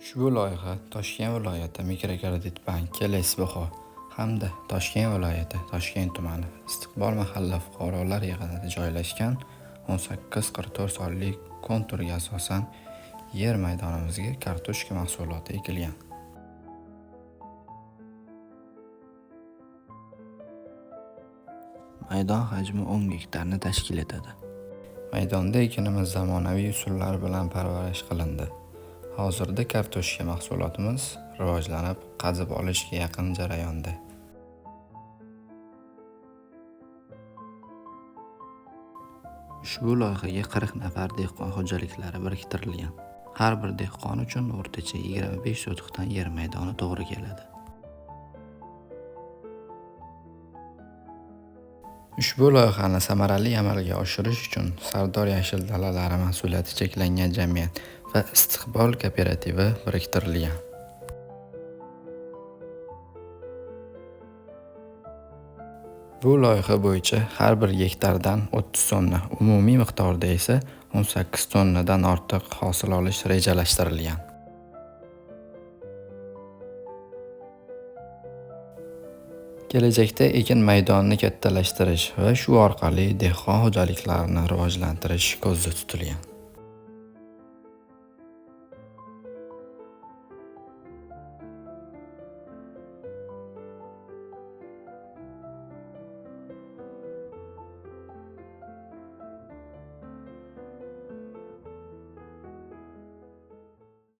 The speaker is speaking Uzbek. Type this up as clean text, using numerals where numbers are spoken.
Ushbu loyiha Toshkent viloyati Mikrokredit banki Lesbaho hamda Toshkent viloyati Toshkent tumani Istiqbol mahalla fuqarolar yig'inida joylashgan 1844 sonli konturga asosan yer maydonimizga kartoshka mahsuloti ekilgan. Maydon hajmi 10 gektarni tashkil etadi. Maydonda ekinimiz zamonaviy usullar bilan parvarish qilindi. Hozirda kartoshka mahsulotimiz rivojlanib, qazib olishga yaqin jarayonda. Ushbu loyihaga 40 nafar dehqon xo'jaliklari biriktirilgan. Har bir dehqon uchun o'rtacha 25 sotixdan yer maydoni to'g'ri keladi. Ushbu loyihani samarali amalga oshirish uchun Sardor yashil dalalari mas'uliyati cheklangan jamiyat va Istiqbol kooperativi biriktirilgan. Bu loyiha bo'yicha har bir gektardan 30 tonna, umumiy miqdorda esa 18 tonnadan ortiq hosil olish rejalashtirilgan. Kelajakda ekin maydonini kattalashtirish va shu orqali dehqon xo'jaliklarini rivojlantirish ko'zda tutilgan.